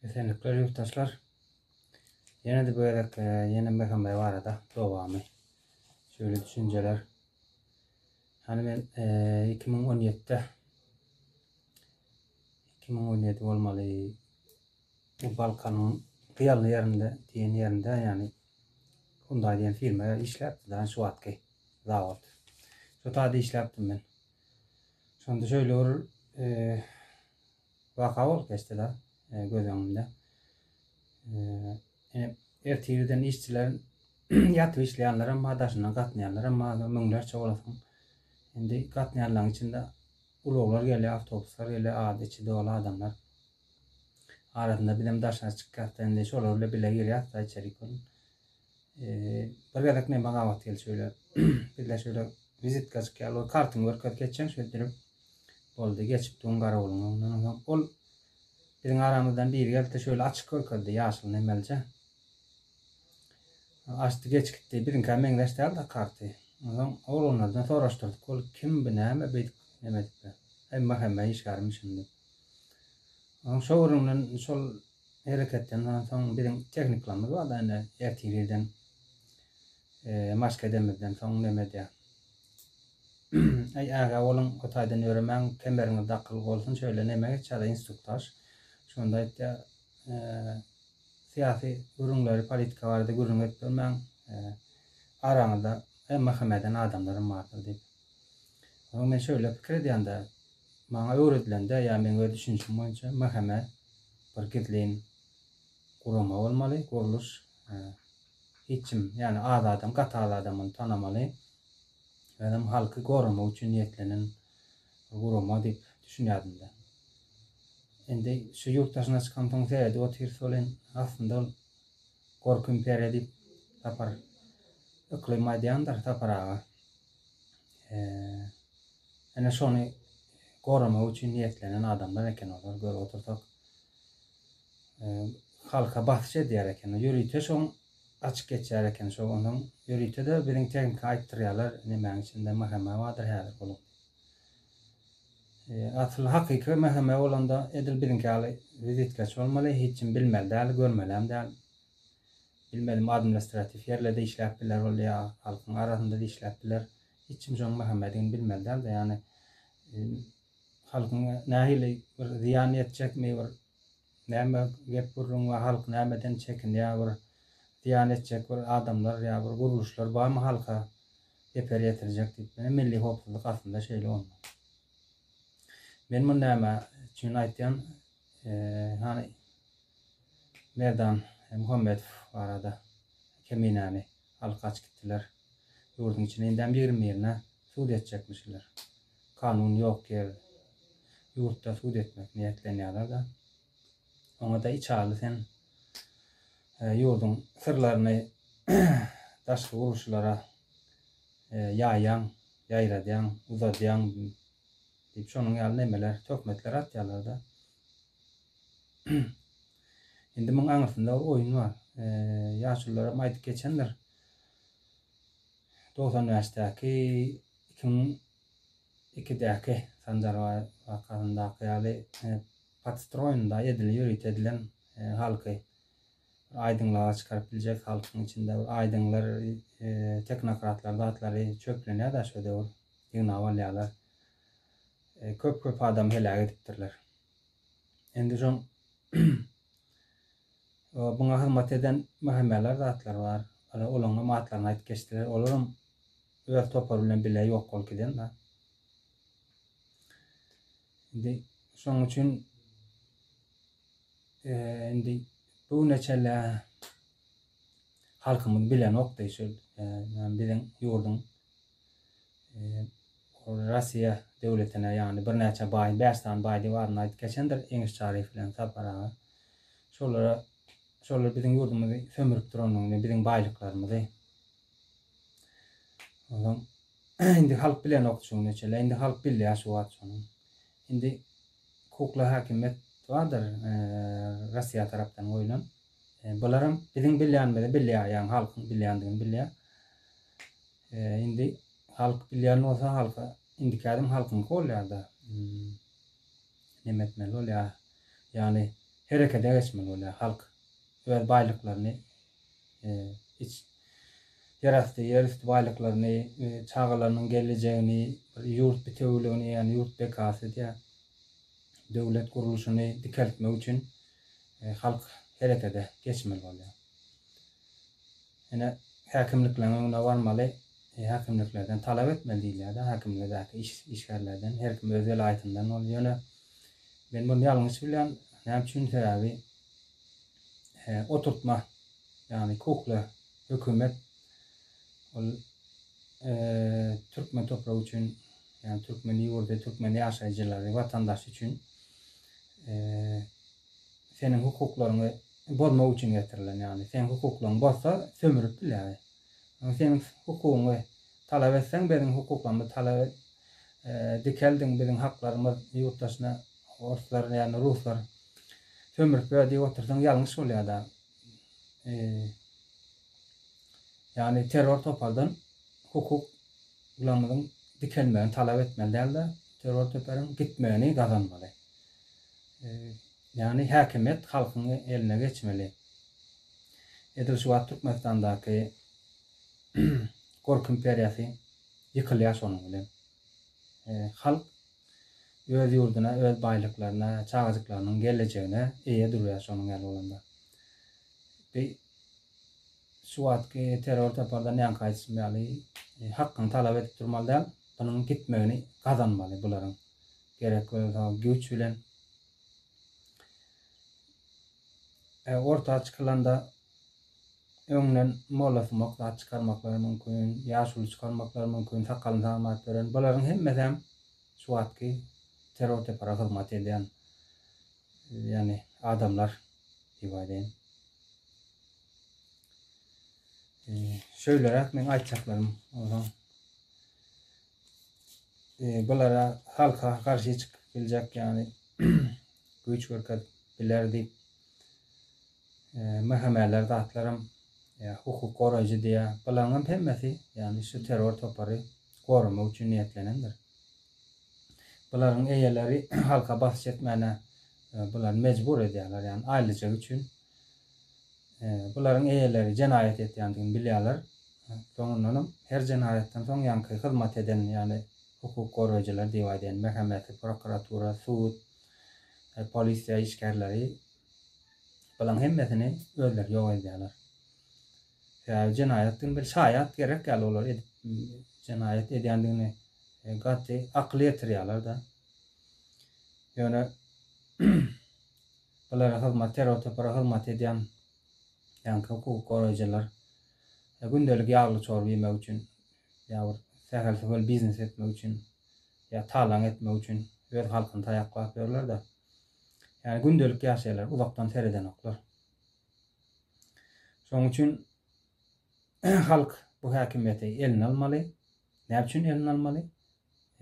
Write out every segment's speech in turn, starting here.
Esenlikler ýurtdaşlar. Ýene-de bu gezek e, ýene MHM barada dowamy. Şöyle düşünjeler. Hani men e, 2017'de 2017 bolmaly bu Balkanyň Gyýaly ýerinde diýen ýerinde ýagny Hyundai diýen firma işläpdi da şu wagtky zawod. Şo taýda işläpdim men. Şonda şöyle bir e, Waka bolup geçdi-de göz öňümde. Ine, ertirden işçiler ýatyp işleýänlerem bar, daşyndan gatnaýanlaram bar, müňlerçe bolasyň. Indi gatnaýanlaryň içinde ulaglar gelýär, awtobuslar gelýär, ady içi doly adamlar. Arasynda bizem daşyna çykýas-da, indi şolar bilen bile girýäs-de içerik. Bir gezek näme gabat geldi şöyle. Bizler şöyle wizitka çykýar, kartyňy görkezip geçýäň şöýdürip. Boldy, geçip duň garawulyň öňünden. Onsoň ol biziň aramyzdan biri geldi-de şöyle açyk görkezdi, ýaşyl nemelje. Açdy, geç gitdi. Biziňkä meňzeş däldi karty. Onsoň oglanlardan soraşdyrdyk, ol kim bu, näme beýdip neme edip. Hemme hemme işgärmişin diýip. Onsoň şo gürrüňden, şol hereketden soň biziň tehniklarymyz bardy, indi ertir irden maşk edemizden soň neme edýär. Äý ägä boluň o taýdan ýöremäň kemeriňiz dakyl bolsun şöyle neme geçýärler instruktaž şonda aýtýar syýasy gürrüňleri politika barada gürrüň edip ýörmäň araňyzda MHM-den adamlaram bardyr diýip. Onuň men şöyle pikir edýän-de maňa öwredilende ýa meň öz düşünişim boýunça MHM bir gizlin gurama bolmaly gurluş hiç kim ýagny az adam gaty az adam ony tanamaly. Özem halky goramak üçin niýetlenen bir gurama diýip düşünýärdim-de. Indi şu ýurt daşyna çykamsoň seredip otyrys welin, aslynda ol Gorky imperiýa diýip Sapar Yklym aýdýandyr, Sapar aga. Ene şony goramak üçin niýetlenen adamlar eken olar, görüp otursak. Halka basyş edýär eken. Ýörite şoň Açyk geçýär eken şo onsoň ýörite-de biziň tehnika aýtdyrýarlar nemäň içinde MHM bardyr häzir boluň diýip. Asyl hakyky MHM bolanda edil biziňki ýaly wizitkaçy bolmaly hiç kim bilmeli däl görmelem däl. Bilmedim administratiw ýerlerde işläp biler ol ýa halkyň arasynda-da işläp biler. Hiç kim şoň MHM-digini bilmeli däl-de ýagny halkyň nähili bir zyýan ýetjekmi bir Näme gep gürrüň we halk nämeden çekinýär bir zyýan etjek bir adamlar ýa bir gurluşlar barmy halka zeper ýetirjek diýip meni milli howpsuzlyk aslynda şeýle bolmaly. Men muny näme üçin aýtýan hany Merdan Muhammedow barada Keminäni alyp gaçyp gitdiler ýurduň içine indem 21-ine sud etjekmişler. Kanun ýok ýer ýurtda sud etmek niýetlenýärler-de. Oňa-da içaly sen ýurduň syrlaryny daşky gurluşlara ýaýýaň, ýaýradýaň, uzadýaň diýip şonuň ýaly nemeler, töhmetler atýarlar-da. Indi muň aňyrsynda bir oýun bar. Ýaşulularam aýdyp geçendir. 95-däki 2002-däki Sanjar wakasyndaky ýaly podstroýnda edil ýörite edilen halky bir aýdyňlyga çykaryp biljek halkyň içinde bir aýdyňlar teknokratlar zatlary çöplenýär-de şo döwür ýygnap alýarlar. Köp-köp adam heläk edipdirler. Indi şoň buňa hyzmat eden MHM-ler zatlar bar. Olaryň atlaryny aýdyp geçdiler. Olaram öz topary bilen bile ýok bolup giden da. Indi şonuň üçin indi bu güne çenli halkymyz bilenokdy şu biziň ýurduň Russiýa döwletine ýagny birnäçe baý, bäş sany baý diýip adyny aýdyp geçendir Eňiş Çaryýew bilen Sapar aga. Şolara şolar biziň ýurdumyzy sömürip duranyny, biziň baýlyklarymyzy Onsoň indi halk bilenok şu güne çenli. Indi halk bilýär şu wagt şony. Indi kukla häkimiýet bardyr Russiýa tarapdan goýlan. Bularam biziň bilýänimizi bilýär, ýagny halkyň bilýändigini bilýär. Indi halk bilýän bolsa halka indiki ädim halkyňky bolýar-da. Neme etmeli bolýar. Ýagny. Herekete geçmeli bolýar halk öz baýlyklaryny iç ýerasty, ýerüsti baýlyklaryny, çagalarynyň gelejegini, bir ýurt bitewüligini, ýagny ýurt bekasy diýýär, döwlet gurluşyny dikeltmek üçin halk herekete geçmeli bolýar. Ine, häkimlikleriň öňüne barmaly, häkimliklerden talap etmeli diýilýär-de, häkimlikdäki iş işgärlerden, her kim öz welaýatyndan boldy. Ýöne men muny ýalňyş bilýän. Näme üçin? Sebäbi oturtma, ýagny kukla hökümet ol türkmen topragy üçin, ýagny türkmen ýurdy, türkmen ýaşaýjylary, watandaşy üçin seniň hukuklaryňy bozmak üçin getirilen, ýagny seň hukuklaryňy bozsa sömürip bilýär. Seniň hukugyňy talap etseň biziň hukuklarymyzy talap et, dikeldiň biziň haklarymyz ýurtdaşyna orslar ýagny ruslar sömürip ýör diýip otursaň ýalňyş bolýar-da. Ýagny terror topardan hukuklarymyzyň dikelmegini talap etmeli däl-de, terror toparyň gitmegini gazanmaly. Ýagny häkimiýet halkyň eline geçmeli. Edil şu wagt Türkmenistandaky gorky imperiýasy ýykylýar şonuň bilen. Halk öz ýurduna, öz baýlyklaryna, çagajyklarynyň gelejegine eýe durýar şonuň ýaly bolanda. Bi şu wagtky terror topardan ýaňky aýdyşym ýaly hakyny talap edip durmaly däl, bunuň gitmegini gazanmaly bularyň. Gerek bolsa güýç bilen Orta çykylanda öňden mollasumak zat çykarmaklary mümkin, ýaşuly çykarmaklary mümkin, sakalyny sarmap ýören. Bularyň hemmesem şu wagtky terror topara hyzmat edýän ýagny adamlar diýip aýdaýyn. Şöýleräk meň aýtjaklarym onsoň bulara halka garşy çykyp biljek ýagny güýç görkezip biler diýip MHM-ler zatlaram hukuk goraýjy diýýär. Bularyň hemmesi ýagny şu terror topary goramak üçin niýetlenendir. Bularyň eýeleri halka basyş etmäne bulary mejbur edýärler, ýagny aýlyjak üçin. Bularyň eýeleri jenaýat etýändigini bilýärler. Soňundanam her jenaýatdan soň ýaňky hyzmat eden, ýagny hukuk goraýjylar diýip aýdaýyn, MHM-si, prokuratura, sud, polisiýa işgärleri bularyň hemmesini özleri ýok edýärler. Sebäbi jenaýatdygyny bil, şaýat gerek ýaly olar edip jenaýat edýändigini gaty akyl ýetirýärler-de. Ýöne bulara hyzmat, terror topara hyzmat edýän ýaňky hukuk goraýjylar gündelik ýagly çorba iýmek üçin ýa bir sähel-sühel biznes etmek üçin ýa talaň etmek üçin öz halkyny taýaklap ýörler-de. Ýagny gündelik ýaşaýarlar, uzakdan seredenoklar. Şonuň üçin halk bu häkimiýeti eline almaly. Näme üçin eline almaly?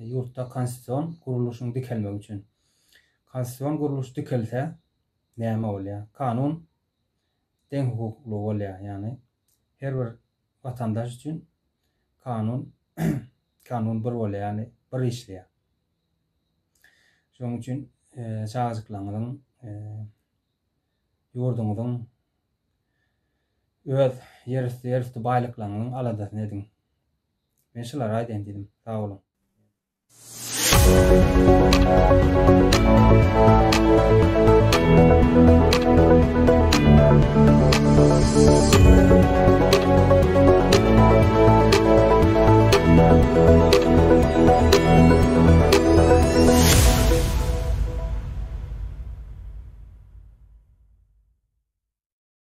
Ýurtda konstitusion gurluşyň dikelmegi üçin. Konstitusion gurluş dikelse näme bolýar? Kanun deňhukukly bolýar, ýagny her bir watandaş üçin kanun kanun bir bolýar, ýagny bir işleýär. Şonuň üçin çagajyklaryňyzyň ýurduňyzyň öz ýerüsti ýerüsti baýlyklaryňyzyň aladasyny ediň. Men şulary aýdaýyn diýdim. Sag boluň.